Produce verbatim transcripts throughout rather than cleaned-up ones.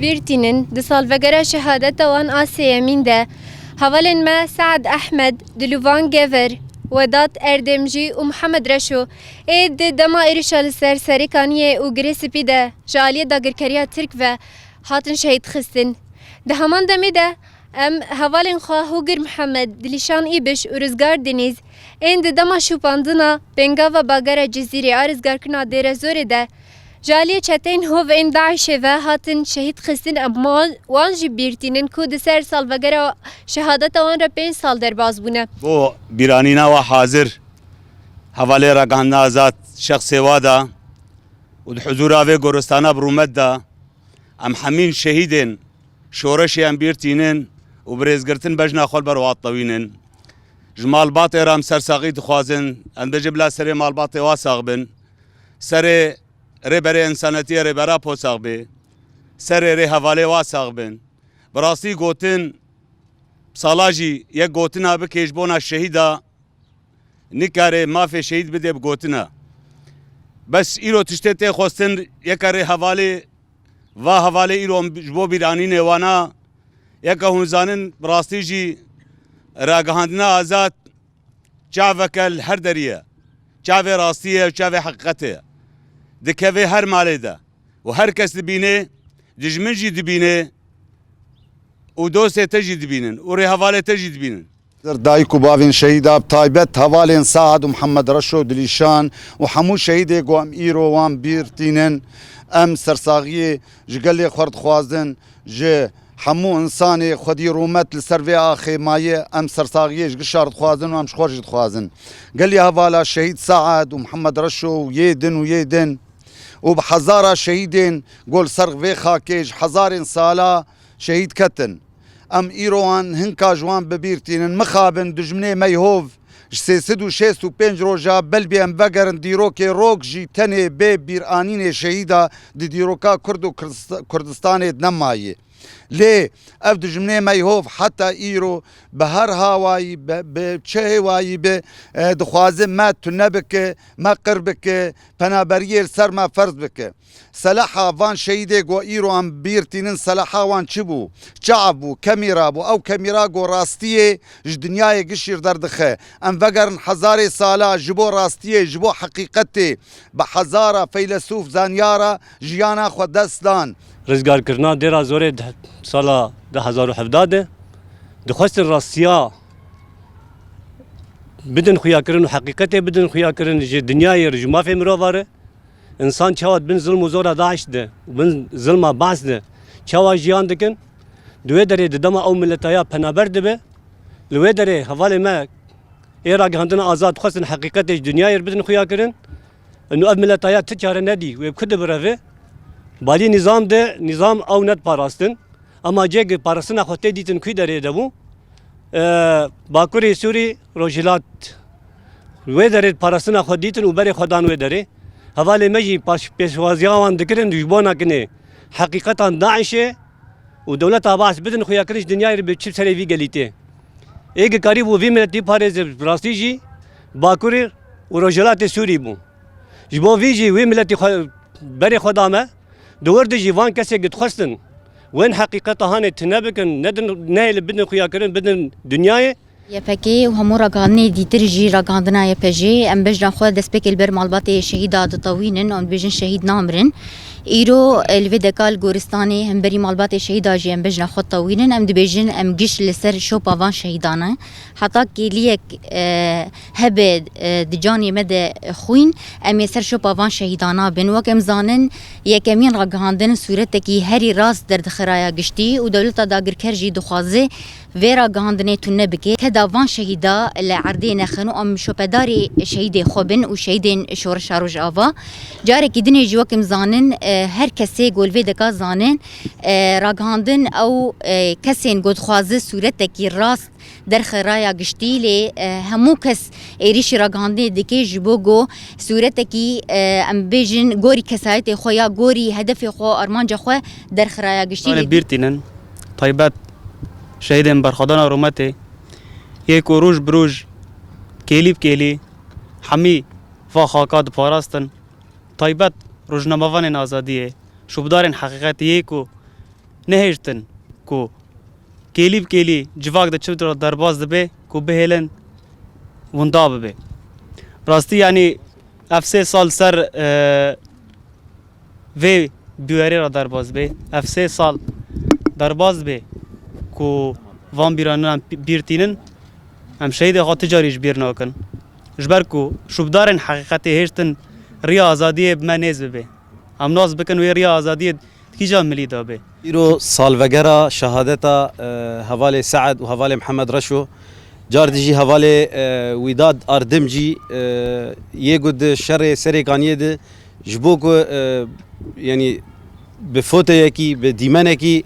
Bîr tînin, di salvegera şehadeta wan a sêyemîn de, hevalên me Sead Ehmed, Dilûvan Gever, Wedat Erdemjî û Mihemed Reşo ê di dema êrişa li ser Serê Kaniyê û Girê Spî de ji aliyê dagirkeriya Tirk ve hatin şehîd xistin. Di heman demê de em hevalên xwe Hogir Mihemed, Dilîşan Îbiş û Rizgar Denîz ên di dema şopandina pêngava bagera Cizîrê a rizgarkirina Dêrezorê de ji aliyê çeteyên hov ên DAIŞê ve hatin şehîd xistin, em wan, wan jî bîr tînin ku di ser salvegera şehadeta wan re pênc sal derbas bûne. Bo bîranîna we hazir, hevalê Ragihandina Azad şexsê wa de û di huzûra vê goristana bi rûmet de em hemîn şehîdên şoreşê em bîr tînin û bi rêzgirtin bejna xwe li ber wan tewînin. Ji malbatê re em sersaxî dixwazin, em dê jî bila serê malbatê wa sax bin. Serê rêberê însanetiyê Rêber Apo sax bê. Serê rê hevalê wa sax bin. Bi rastî gotin, sala jî yek gotina bike ji bona şehîda nikare mafê şehîd bide bi gotina. Bes îro tiştê tê xwestin, yeka rê hevalê, va hevalê îro em ji bo bîranînê wana, yeka hûn zanin bi rastî jî ragihandina Azad çaveke li her derî ye. Çavê rastî ye û çavê heqîqetê ye. Dikeve her malê de û her kes dibîne, dijmin jî dibîne û dostê te jî dibînin û rêhevalê te jî dibînin. Dayik û bavên şehîda, bi taybet hevalên Saad û Mihemed Reşo, Dilîşan û hemû şehîdê ku em îro wan bîr tînin, em sersaxiyê ji gelê xwe dixwazin, ji hemû însanê xwedî rûmet li ser vê axê maye, em sersaxiyê ji gişa re dixwazin û em ji xwe jî dixwazin. Gelî hevala şehîd Saad û Mihemed Reşo û yê din û yê din û bi hezara şehîdên ku li ser vê xakê ji hezarên sala şehîd ketin. Em îro wan hinka ji wan bi bîr tînin. Mixabin dijminê me yê hov ji sê sed û şêst û pênc roja belbî em vegerin dîrokê rok jî tenê bê bîranînê şehîda di dîroka Kurd û Kurdist-, Kurdistanê de nemaye. Lê ev dijminê me yê hov heta îro bi her hawayî be, bi çi hêwayî be, e, dixwaze me tune bike, me qir bike, penaberiyê li ser me ferz bike. Selaha van şehîdê ku îro em bîr tînin, selaha wan çi bû? Çav bû, kemîra bû. Ew kemîra ku rastiyê ji dinyayê gişî derdixe. Em vegerin hezarê sala ji bo rastiyê, ji bo heqîqetê, bi hezara feylesûf, zanyara jiyana xwe dest dan. Rizgarkirina Dêra Zorê di sala du hezar û hevdeh de dixwestin rastiya bidin xuyakirin û heqîqetê bidin xuyakirin ji dinyayê re, ji mafê mirova re. Însan çawa di bin zilm û zora DAIŞ de, bin zilma Baas de, çawa jiyan dikin? Di wê derê di dema ew mileta ya penaber dibe, li wê derê hevalê me ê ragihandina Azad dixwestin heqîqetê ji dinyayê re bidin xuyakirin. Û ev mileta ya ti çare nedî, wê bi ku dibireve? Balî nîzam de, nîzam ew nediparastin. Ema cê ku parastina xwe tê dîtin, kû derê de bû? E, Bakurê Sûrî, Rojhilat. Wê derê parastina xwe dîtin û berê xwe dan wê derê. Hevalê me jî paş-, pêşwaziya wan dikirin, ji bona kinê heqîqetan DAIŞê û dewleta Baas bidin xuyakirin ji dinyayê re, bi çi serê vî gelî tê. Ê ku karîbû vî miletî parêze, bi rastî jî Bakurê û Rojhilatê Sûrî bû. Ji bo vî jî wê miletî xwe berê xwe dame. Di wir de jî van kesê ku dixwestin wên heqîqeta hanê tune bikin, nedin, nehêlin bidin xuyakirin, bidin dinyayê. Y P G û hemû ragihandinê dîtir jî, ragihandina Y P G, em bejna xwe destpêkê li ber malbatê şehîda ditewînin û em dibêjin şehîd namirin. Îro, e, li vê deka li goristanê hemberî malbatê şehîda jî em bejna xwe tewînin. Em dibêjin em giş li ser şopa van şehîdan e. Heta kêliyek, e, hebe, e, di canê me de xwîn, em ê ser şopa van şehîdana bin. Wek em zanin, yekemîn ragihandin sûretekî herî rast derdixe raya giştî û dewleta dagirker jî dixwaze vê ragihandinê tune bike. Keda van şehîda li erdê nexin û em şopedarê şehîdê xwe bin û şehîdên Şoreşa Rojava. Carekî dinê jî wek em zanin, e, her kesê ku li vê deka zanin, e, ragihandin ew, e, kesên ku dixwaze sûretekî rast derxe raya giştî, lê, e, hemû kes êrîşî ragihandinê dike ji bo ku sûretekî, e, em bêjin gorî kesayetê xwe ya gorî hedefê xwe, armanca xwe derxe raya giştî. Em ê bîr tînin, taybet şehîdên berxwedana rûmetê, yê ku roj bi roj, kêlî bi kêlî hemî va xaka diparastin, taybet rojnamevanên azadiyê, şopdarên heqîqetê yê ku Nehêştin ku kêlî bi kêlî civak de çi derbas dibe ku bihêlin winda bibe. Rastî, yanî ev sê sal ser, e, vê bûyerê re derbas bê. Ev sê sal derbas bê ku van bîranan bîr tînin, em şehîdê xwe ti carî ji bîr nakin. Ji ber ku şûbdarên heqîqetê hêştin riya azadiyê bi me nêz bibe. Em nas bikin wê riya azadiyê di kîja milî de bê. Îro salvegera şehadeta, e, hevalê Seed û hevalê Mihemed Reşo. Car dijî hevalê, e, Wîdad Ardimcî, e, yê ku di şerê Serêkaniyê de ji bo ku, e, yanî bi foteyekî, bi dîmenekî,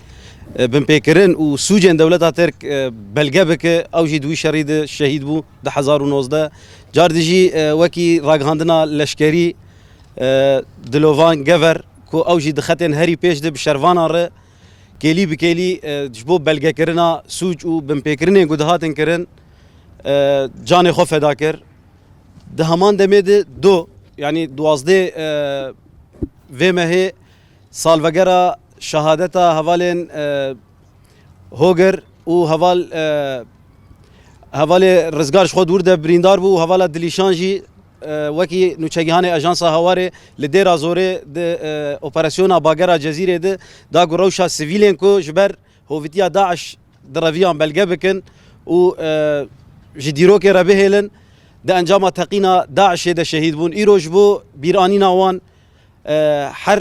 e, binpêkirin û sûcên dewleta Tirk, e, belge bike, ew jî di wî şerî de şehîd bû du hezar û nozdeh. Car dijî, e, wekî ragihandina leşkerî, e, Dilovan Gever ku ew jî di xetên herî pêş de bi şervanan re kêlî bi kêlî, e, ji bo belgekirina sûc û binpêkirinên ku dihatin kirin, e, canê xwe feda kir. Di heman demê de do, yanî duwazdeh, e, vê mehê salvegera şehadeta hevalên, e, Hogir û heval, e, hevalê Rizgar ji xwe dûr de birîndar bû û hevala Dilîşan jî, e, wekî nûçegihanê Ajansa Hawarê li Dêra Zorê di, e, operasyona Bagera Cezîrê de da ku rewşa sivîlên ku ji ber hovîtiya DAIŞ di reviyan belge bikin û, e, ji dîrokê re bihêlin, di encama teqîna DAIŞê de şehîd bûn. Îro ji bo bîranîna wan, e, her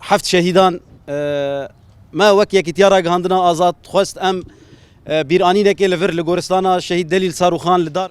heft şehîdan, e, me wek Yekîtiya Ragihandina Azad xwest em, e, bîranînekê li vir li goristana Şehîd Delîl Sarûxan li dar.